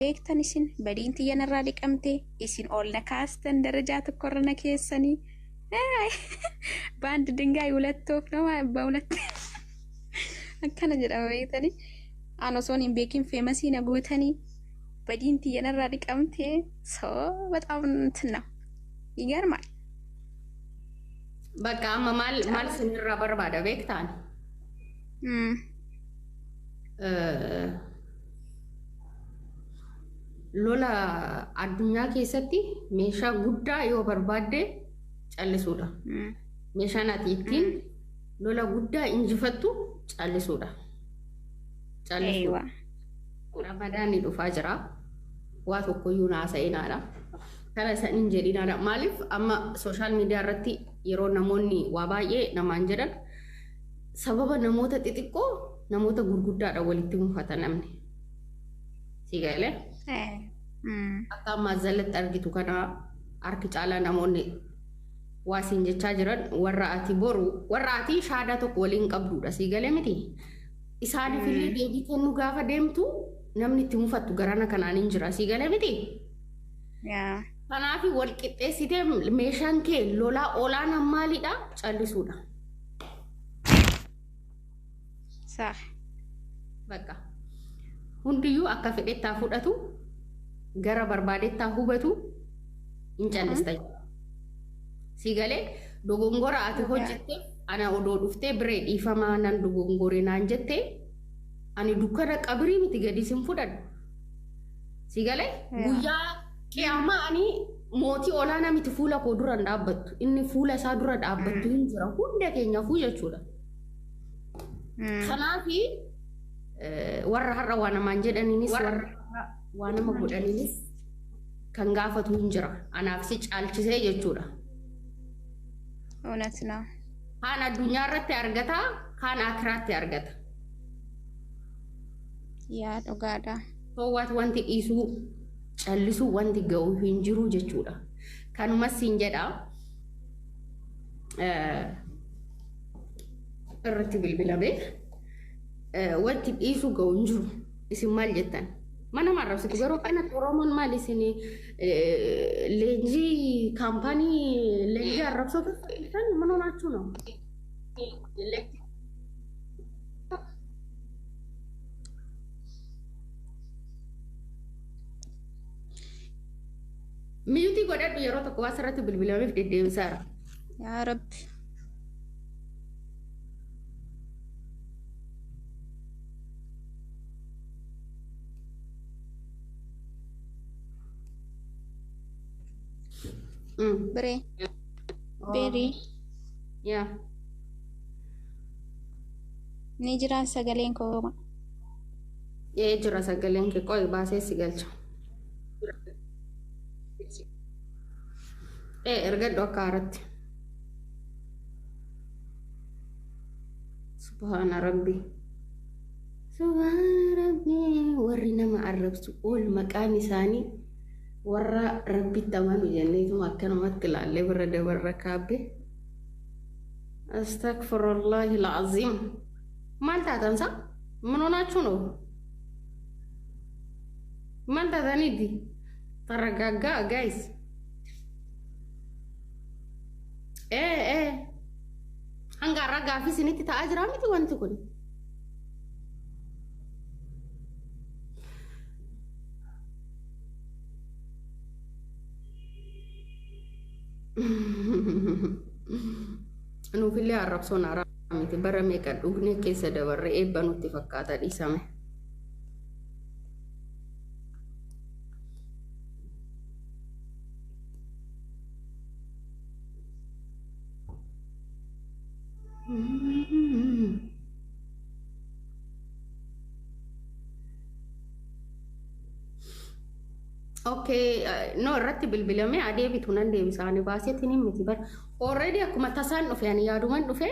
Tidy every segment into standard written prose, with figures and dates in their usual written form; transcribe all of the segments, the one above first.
Beektan isin badiin tiyya narraa dhiqamte, isin ol na kaastan, darajaa tokkorra na keessanii. በአንድ ድንጋይ ሁለት ወፍ ነው፣ በሁለት akkana jedhama beektanii. An osoon hin beekin famous na gootanii, badiin tiyya narraa dhiqamte. So በጣም እንትን ነው፣ ይገርማል። Bakka amma maal maal sinirraa barbaada beektaan? Lola addunyaa keessatti meeshaa guddaa yoo barbaadde callisuudha. Meeshaan ati ittiin lola guddaa injifattu callisuudha. Callisuudha. Ramadaanni dhufaa jira. Waa tokkoyyuu naasa'inaadha. Kana isaan hin jedhinaadha. Maaliif amma social media irratti yeroo namoonni waa baay'ee namaan jedhan, sababa namoota xixiqqoo namoota gurguddaadha walitti mufata namni. Si galee? Akka ammaa jalatti argitu kana harki caalaa namoonni waa siin jechaa jiran warra ati boru warra ati shaadaa tokko waliin qabdudha. Si galee miti? Isaaniif illee deebii kennuu gaafa deemtu namni itti mufattu garana kanaan hin jira. Si galee miti? Yaa. Kanaaf wal qixxeessitee meeshaan kee lolaa olaanaan maalidha? Callisuudha. Sax. Bakka. Hundiyyuu akka fedhettaa fudhatu, gara barbaadettaa hubatu, hin callista. Si galee? Dogongora ati hojjette ana odoo dhuftee biree dhiifamaa nan dogongore naan jette, ani dukkana qabirii miti gadi sin fudhadhu. Si galee? Guyyaa qiyaamaa ani mootii olaanaa miti fuula koo dura hin dhaabbattu. Inni fuula isaa dura dhaabbattu hin jira hunda keenyaafuu jechuudha. Kanaafi warra har'a waa namaan jedhaniinis warra har'a waa nama godhaniinis kan gaafatu hin jira. Anaaf si caalchisee jechuudha. እውነት ነው። Kaan addunyaa irratti argata, kaan akiraatti argata. Yaa, dhugaadha. Soowwaat wanti dhiisuu callisuu wanti ga'u hin jiru jechuudha. Kanumas siin jedha, irratti bilbilamee wanti dhiisuu ga'u hin jiru. Isin maal jettan? Mana arrabsitu garuu kanatti Oromoon maal isin leenjii kaampaanii leenjii arrabsoo keessatti ምን ሆናችሁ ነው? Mute godhadhu, yeroo tokko waan sirratti bilbilameef deddeebisaara. Yaa Rabbi. Biree. Beerii. Yaa. Ni jiraan sagaleen koo? Ee, jira sagaleen kee. Qoy, baasee si galcha. Ee, ergadhu akka haaratti. Subhaana Rabbi. Subhaana Rabbi, warri nama arrabsu ol maqaan isaanii warra Rabbitti amanu jenneetuma akkanumatti ilaallee bira dabarra kaabbe. Astagfirullahi al-azim. Maal taatan sa? ምን ሆናችሁ ነው? Maal taataniiti? ተረጋጋ guys. Ee ee. Hanga har'a gaaffii isinitti ta'aa jira miti wanti kun? Nuufillee arrabsoon haaraa miti, bara meeqa dhugnee keessa dabarre, eebba nutti fakkaata dhiisame. Okay, no, irratti bilbilamee adeebitu nan deebisa, ani baaseetiin hin miti bara. Already akkuma tasaan dhufe, ani yaaduman dhufe,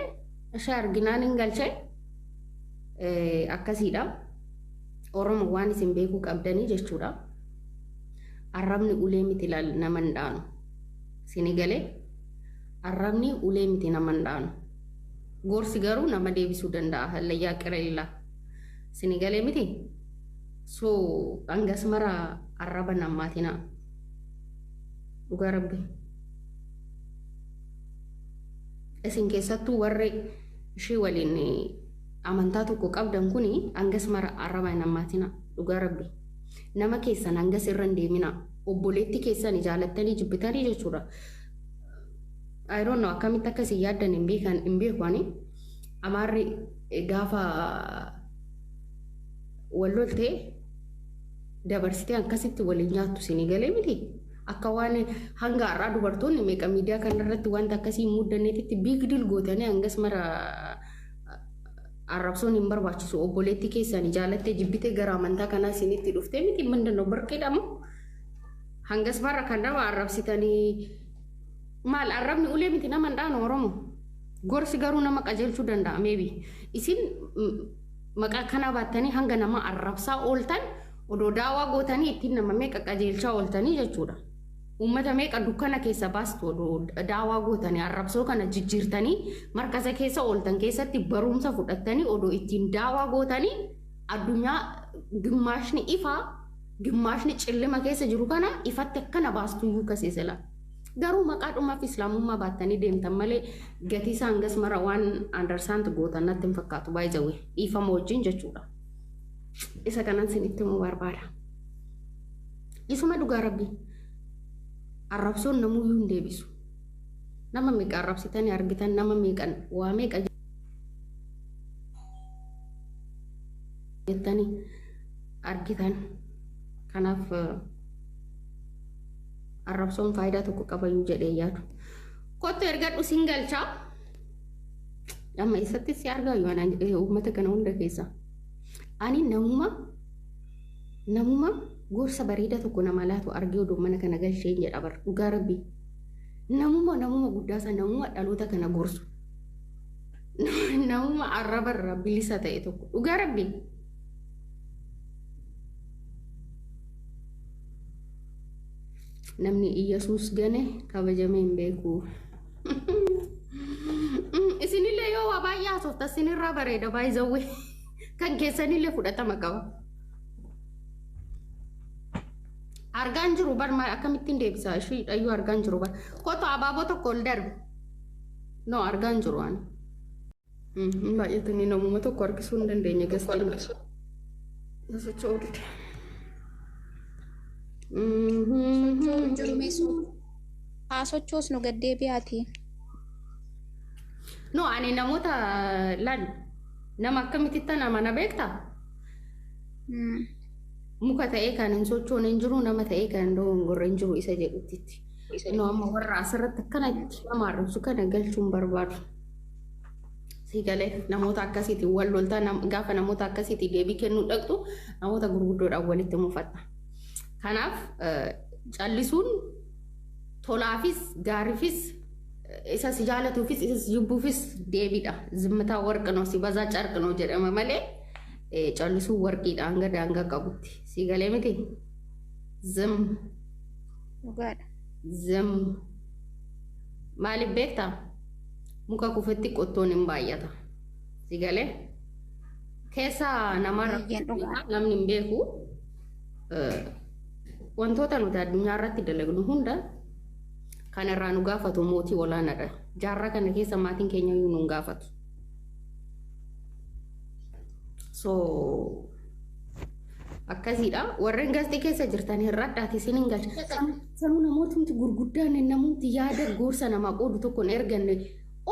ishee arginaan hin galchee akkasiidha. Oromo waan isin beekuu qabdanii jechuudha. Arrabni ulee miti nama hin dhaanu. Sini galee? Arrabni ulee miti, nama hin dhaanu. Gorsi garuu nama deebisuu danda'a. Hallayyaa qirellaa. Sini galee miti? So hangas mara arraba namaatina. Dhugaa Rabbi. Isin keessattuu warri ishee waliin amantaa tokko qabdan kuni hangas mara arraba namaatina. Dhugaa Rabbi. Nama keessan hangas irra hin deemina. Obboleetti keessan jaalattanii jibbitanii jechuudha. I don't know akkamitti akkasii yaaddan hin beekan hin beeku ani. Amaarri gaafa wal loltee dabarsitee akkasitti waliin nyaattu isinii galee miti. Akka waan hanga har'aa dubartoonni meeqa miidiyaa kanarratti wanta akkasii muddanneetitti big deal gootanii hangas mara arrabsoon hin barbaachisu. Obboleetti keessan jaalattee jibbitee gara amantaa kanaa isinitti dhuftee miti mandannoo barqeedhamu. Hangas mara kan nama arrabsitanii maal arrabni ulee miti nama hin dhaanu Oromoo. Gorsi garuu nama qajeelchuu danda'a maybe. Isin maqaa kana baattanii hanga nama arrabsaa ooltan odoo daawaa gootanii ittiin nama meeqa qajeelchaa ooltanii jechuudha. Uummata meeqa dukkana keessa baastu odoo daawaa gootanii arrabsoo kana jijjiirtanii markaza keessa ooltan keessatti barumsa fudhattanii odoo ittiin daawaa gootanii addunyaa gimmaashni ifaa gimmaashni cillima keessa jiru kana ifatti akkana baastu iyyuu kasiisela. Garuu maqaa dhumaaf islaamummaa baattanii deemtan malee gatii isaa hangas mara waan understand gootan natti hin fakkaatu baay'ee dhiifama wajjin jechuudha. Isa kanan sinitti himuu barbaada. Isuma dhugaa Rabbi arrabsoon namuyyuu hin deebisu. Nama meeqa arrabsitanii argitan, nama meeqan waa meeqa jettanii argitan. Kanaaf arrabsoon faayidaa tokko qabayyuu jedhee yaadu. Kottu ergadhu siin galchaa. Amma eessatti si argaa yoo uummata kana hunda keessa. Ani namuma gorsa bareedaa tokko nama laatu argee odoo mana kana galchee jedha bar dhugaa Rabbi. Namuma guddaasa, namuma dhaloota kana gorsu. Namuma arraba irraa bilisa ta'e tokko dhugaa Rabbi. Namni Iyyasuus gane kabajamee hin beeku. Isinillee yoo waa baay'ee haasofta isinirraa bareeda baay'izawwe. Kan keessanillee fudhatama qaba. Argaan jiru bar maal akkamittiin deebisa ishii dhayyuu argaan jiru bar. Kottu abaaboo tokko ol darbe. No, argaan jiru ani. Hin baay'atanii namuma tokko harkisuu hin dandeenye gastiin. Socho'uu dide. Jiru meesuu haa sochoosnu gad deebi'aati. No, ani namoota laal nama akkamitti nama na beektaa? Muka ta'ee kan hin sochoone hin jiru, nama ta'ee kan hin dogongorre hin jiru isa jedhutti. No, amma warra asirratti akkanatti nama arrabsu kana galchuun barbaadu. Si galee namoota akkasiitiin wal loltaa gaafa namoota akkasiitiin deebii kennuu dhaqxu namoota gurguddoodhaan walitti mufatta. Kanaaf callisuun tolaafis gaariifis isa si jaalatuufis isa si jibbuufis deebiidha. ዝምታ ወርቅ ነው ሲበዛ ጨርቅ ነው jedhama malee callisuun warqiidha hanga daangaa qabutti. Si galee miti? Zim. Dhugaadha. Zim. Maaliif beektaa? Muka kufetti qottoon hin baay'ata. Si galee? Keessa namarra Baay'een dhugaadha. namni hin beeku. Wantoota nuti addunyaa irratti dalagnu hunda kan irraa nu gaafatu mootii olaanaadha. Jaarraa kana keessa maatiin keenya iyyuu nu hin gaafatu. So akkasiidha. Warreen gasxii keessa jirtan hir'adhaati isin hin galcha. Sanuu namootni gurguddaan namooti yaada gorsa namaa qoodu tokko hin erganne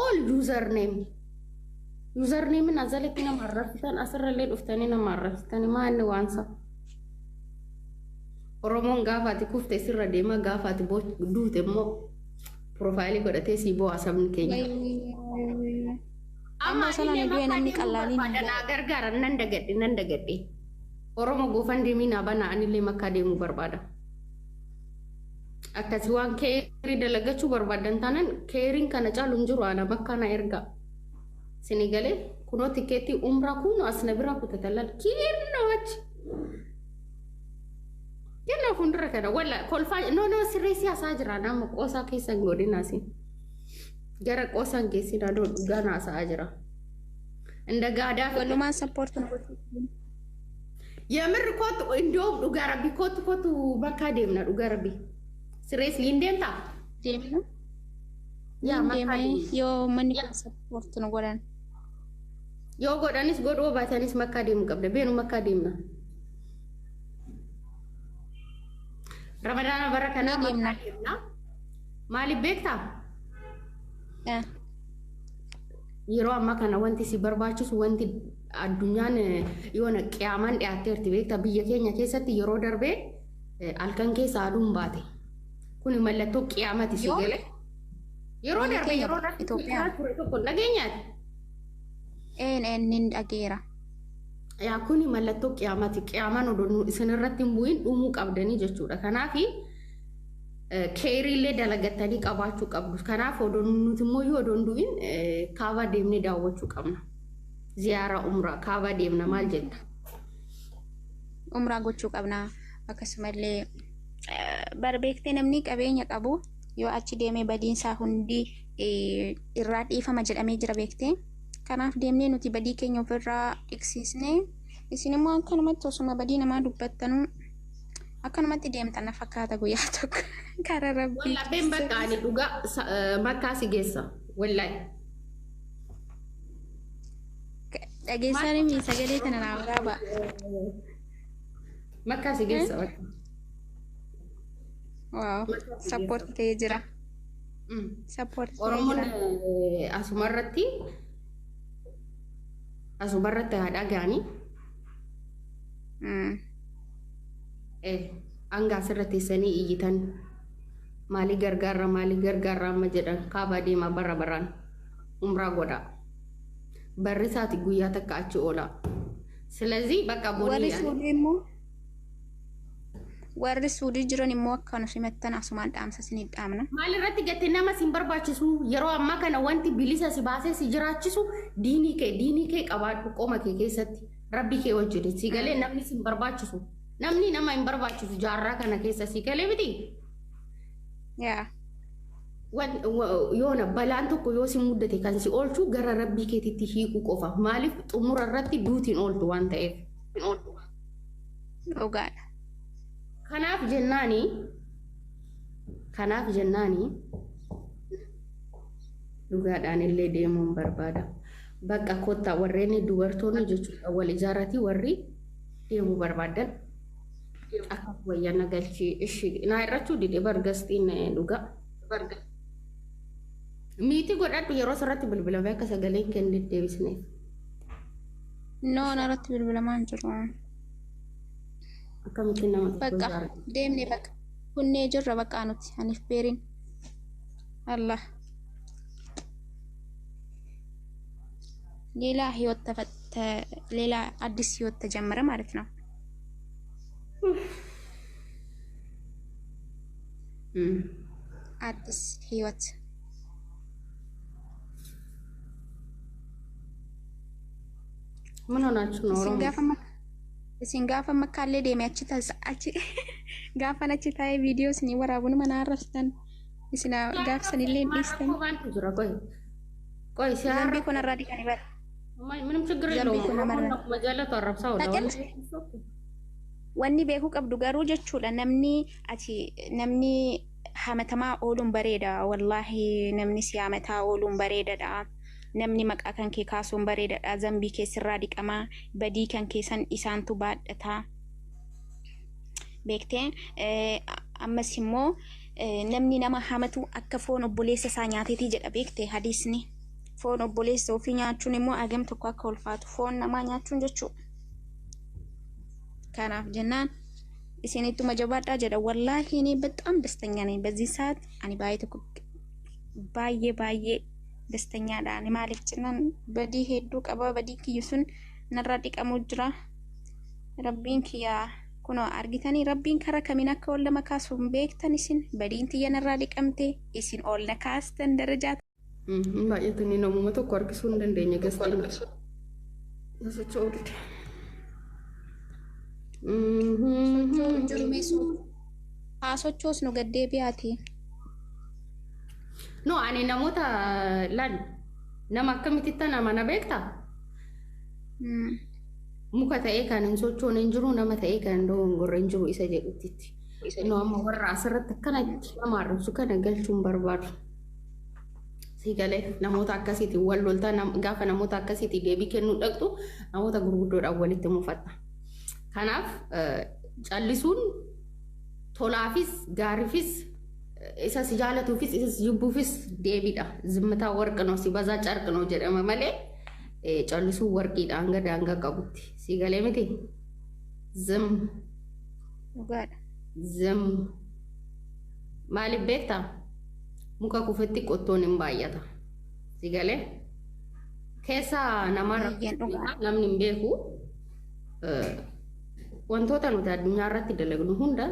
all username. Username azalatti nama arrabsitan, asirrallee dhuftanii nama arrabsitan maanni waansa. Oromoon gaafa ati kufte sirra deema, gaafa ati duute immoo profile godhatee sii bu'aa sabni keenya. Amma osoo ani du'e namni qallaaliin hin Naa gargaaran nan dagadhe nan dagadhe. Oromo GoFundMe naa bana, anillee makkaa deemuu barbaada. Akkasi waan keerii dalagachuu barbaadan taanaan keeriin kana caalu hin jiru, ana makkaa na ergaa. Sini galee kunoo tikeettii umraa kunoo as na biraa kutatan kinnoo achi. Kennoo fuuldura kana walla kolfaa no no sirrii siyaasaa jira nama qoosaa keessa hin godhin asiin. Gara qoosaan geessin adoo dhugaa naasa'aa jira. Inda gaadaa Walumaan support nu gochuu. የምር kootu እንደውም dhugaa rabbi kootu kootu bakka deemna dhugaa rabbi sireesli hin deemtaa? Deemna. Yaa Niin makkaa deemee deemna. yoo manni kun sappoorti nu godhan. Yoo godhanis godhuu baatanis makkaa deemuu qabda. Beenu makkaa deemna. Ramadaana bara kanaa Ni deemna. makkaa deemna. Maaliif beektaa? Eh, Yeroo ammaa kana wanti si barbaachisu wanti addunyaan yoona qiyaamaan dhiyaatteerti beektaa biyya keenya keessatti yeroo darbee halkan keessa aduun baate. Kuni mallattoo qiyaamati si Yoo? galee. Yeroo Biyya darbe keenya yeroo darbe Itoophiyaan. ture tokko hin dhageenyaati. Een een nin dhageera. Yaa kuni mallattoo qiyaamaati. Qiyaamaan odoo isin irratti hin bu'in dhumuu qabdanii jechuudha. Kanaaf keeriillee dalagattanii qabaachuu qabdu. Kanaaf odoo nuti immoo yoo odoo hin du'in kaabaa deemnee daawwachuu qabna. Ziyaaraa umraa kaabaa deemna maal jetta? Umraa gochuu qabna. Akkasumallee barbeektee namni qabeenya qabu yoo achi deemee badiinsaa hundi irraa dhiifama jedhamee jira beektee. Kanaaf deemnee nuti badii keenya ofirraa dhiqsiisnee isin immoo akkanumatti osuma badii namaa dubbattanuu akkanumatti deemtan na fakkaata guyyaa tokko karaa rabbii Wallaabbeen bakka ani dhugaa makkaa si geessa. Wallaahi. Dhageessanii sagalee tana naa waraabaa. Makkaa si geessa bakka. Waaw, support ta'ee jira. Support ta'ee Oromoon jira. Asumarratti haa dhaga'anii hanga asirra teessanii iyyitan maalii gargaarra maalii gargaarra amma jedhan kaabaa deemaa bara baraan umraa godha. Barri isaati guyyaa takka achi oola. ስለዚህ በቃ Warri ቦኒ Suudii immoo warri Suudii jiran immoo akka nu simattan asumaan dhaamsa isinii dhaamna. Maal irratti gattee nama si hin barbaachisu yeroo ammaa kana wanti bilisa si baasee si jiraachisu diinii kee qabaadhu qoma kee keessatti rabbi kee wajjin si galee namni si hin barbaachisu namni nama hin barbaachisu jaarraa kana keessa si galee miti. Yaa. Yoona balaan tokko yoo si muddate kan si oolchu gara rabbii keetitti hiikuu qofa maaliif xumura irratti duutiin ooltu waan ta'eef. Dhugaadha. Kanaaf jennaani dhugaadhaan illee deemuun barbaada. Bakka kottaa warreen dubartoonni jechuudha wal ijaarratii warri deemuu barbaadan akka wayyana galchii ishii naa irrachuu dide bargastiin dhugaa. Miitii godhadhu yeroo sirratti bilbilamee akka sagaleen kee hin deddeebisneef. No, narratti bilbilamaa hin jiru. Akkamitti nama tokko Bakka ijaarra? Deemne bakka kunnee jirra bakka nuti aniif beeriin. Allah. ሌላ ህይወት ተፈተ ሌላ አዲስ ህይወት ተጀመረ ማለት ነው። አዲስ ህይወት። ምን ሆናችሁ ነው? Isin ኦሮሞ gaafa isin gaafa makkaallee deeme achi tas achi gaafan achi taa'ee viidiyoo isinii waraabuun mana arrabsitan isin gaafsanillee hin dhiistan. Maaltu jira? ቆይ ቆይ Zambii ሲያር kun irraa dhiqani bara. ምንም ችግር Zambii የለውም። kun ኦሮሞን namarra. akkuma jaallatu arrabsaa oola. Taqel wanni beekuu qabdu garuu jechuudha namni ati namni hamatamaa ooluun bareeda wallaahi namni si hamataa ooluun bareedadha. Namni maqaa kan kee kaasuun bareedadha. Zambii keessirraa dhiqamaa badii kan keessan isaantu baadhataa. Beektee ammas immoo namni nama hamatu akka foon obboleessa isaa nyaateetii jedha beektee hadiisni. Foon obboleessa ofii nyaachuun immoo hagam tokko akka ulfaatu foon namaa nyaachuun jechuudha. Kanaaf jennaan isinittuma jabaadhaa jedha. Wallaahi እኔ በጣም ደስተኛ ነኝ በዚህ ሰዓት ani baay'ee tokko baay'ee baay'ee ደስተኛadha. Ani maaliif jennaan badii hedduu qaba badii kiyyu sun narraa dhiqamuu jira. Rabbiin kiyya kunoo argitanii rabbiin karaa kamiin akka ol nama kaasu hin beektan isin badiin tiyya narraa dhiqamte isin ol na kaastan darajaa. Baay'atanii namuma tokko harkisuu hin dandeenye gastiin socho'uu dide. Socho'uu jiru meesuu haa sochoosnu gaddeebi'aati. No, ani namoota laal nama akkamitti nama na beektaa? Muka ta'ee kan hin sochoone hin jiru, nama ta'ee kan hin dogongorre hin jiru isa jedhuttitti. Nu amma warra asirratti akkanatti nama arrabsu kana galchuun barbaadu. Si galee namoota akkasiitiin wal loltaa, gaafa namoota akkasiitiin deebii kennuu dhaqxu namoota gurguddoodhaan walitti mufatta. Kanaaf callisuun tolaafis gaariifis isa si jaalatuufis isa si jibbuufis deebiidha. ዝምታ ወርቅ ነው ሲበዛ ጨርቅ ነው jedhama malee callisuun warqiidha hanga daangaa qabutti. Si galee miti? ዝም. Dhugaadha. ዝም. Maaliif beektaa? Muka kufetti qottoon hin baay'ata. Si galee? Keessa namarra Baay'een dhugaadha. namni hin beeku. Wantoota nuti addunyaa irratti dalagnu hunda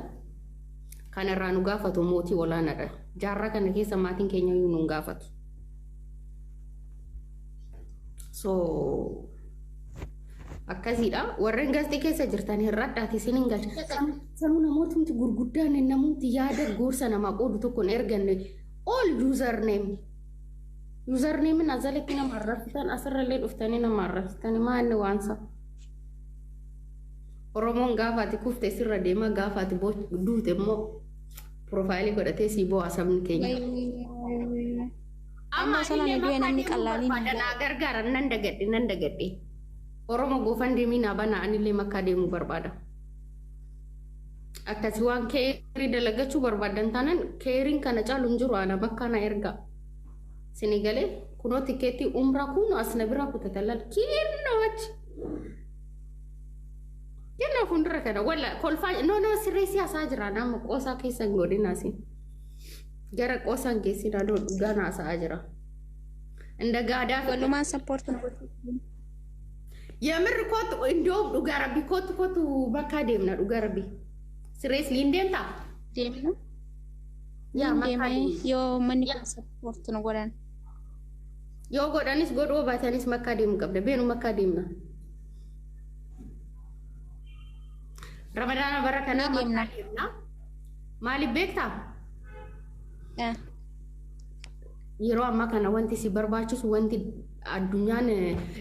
kan irraa nu gaafatu mootii olaanaadha. Jaarraa kana keessa maatiin keenya iyyuu nu hin gaafatu. So akkasiidha. Warreen gasxii keessa jirtan hir'adhaati isin hin galcha. Sanuu namootni gurguddaan namooti yaada gorsa namaa qoodu tokko hin erganne all username. Username azalatti nama arrabsitan, asirrallee dhuftanii nama arrabsitan, maanni waansa. Oromoon gaafa ati kufte sirra deema, gaafa ati duute immoo profile godhatee sii bo'aa sabni keenya. Amma osoo namni du'e namni qallaaliin hin Barbaada naa gargaaran, nan dagadhe, nan dagadhe. Oromoo GoFundMe naa bana, anillee Makkaa deemuu barbaada. Akkasi waan keerii dalagachuu barbaadan taanaan keeriin kana caalu hin jiru, ana Makkaa na ergaa. Sini galee kunoo tikeettii umraa kun as na biraa kutatan laal kinnoo achi. Kennaa fuuldura kana walla kolfaa, no no, sirrii siyaasaa jira, nama qoosaa keessa hin godhin asiin. Gara qoosaan keessin adoo dhugaa haasa'aa jira. እንደ gaadaa Walumaan support nu gochuu. የምር kootu, እንደውም dhugaa rabbi, kootu kootu, bakka deemna, dhugaa rabbi. Seriously, hin deemtaa? Deemna. Yaa Niin makkaa deemee deemna. yoo manni kun support nu godhan. Yoo godhanis godhuu baatanis Makkaa deemuu qabda. Beenu makkaa deemna. Ramadaana bara kanaa Ni deemna. Makkaa deemna. Maaliif beektaa? Eh, Yeroo ammaa kana wanti si barbaachisu, wanti addunyaan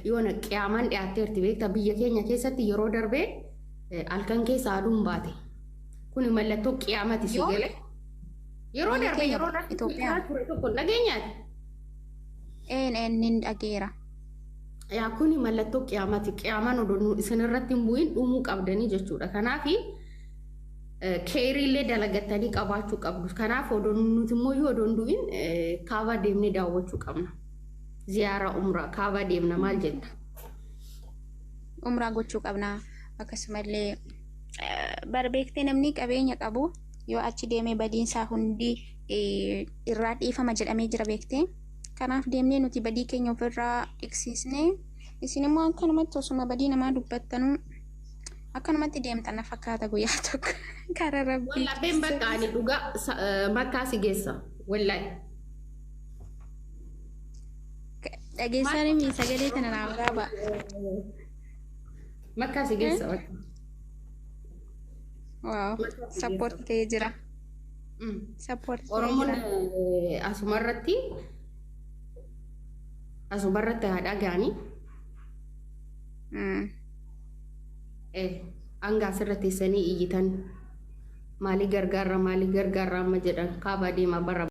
yoona qiyaamaan dhiyaatteerti beektaa, biyya keenya keessatti yeroo darbee halkan keessa aduun baate. Kuni mallattoo qiyaamati si Yoo? galee. Yeroo Biyya darbe keenya yeroo darbe Itoophiyaa. ture tokko dhageenyaati. Een een, nin dhageera. Yaa, kuni mallattoo qiyaamati. Qiyaamaan odoo isin irratti hin bu'in dhumuu qabdanii jechuudha. Kanaaf keeriillee dalagattanii qabaachuu qabdu. Kanaaf odoo nuti immoo yoo odoo hin du'in Kaabaa deemnee daawwachuu qabna. Ziyaaraa umraa Kaabaa deemna, maal jetta? Umraa gochuu qabna. Akkasumallee barbeektee namni qabeenya qabu yoo achi deemee badiinsaa hundi irraa dhiifama jedhamee jira beektee. Kanaaf deemnee nuti badii keenya ofirraa dhiqsiisnee, isin immoo akkanumatti osuma badii namaa dubbattanuu akkanumatti deemtan na fakkaata guyyaa tokko karaa rabbii. Wallaabbeen bakka ani dhugaa Makkaa si geessa. Wallaahi. Dhageessaan sagalee tana naa waraaba. Makkaa si geessa bakka. Wow, support ta'ee jira. Support ta'ee Oromoon jira. Asumarratti haa dhaga'anii hanga asirra teessanii iyyitan maalii gargaarra, maalii gargaarra amma jedhan Kaabaa deemaa bara.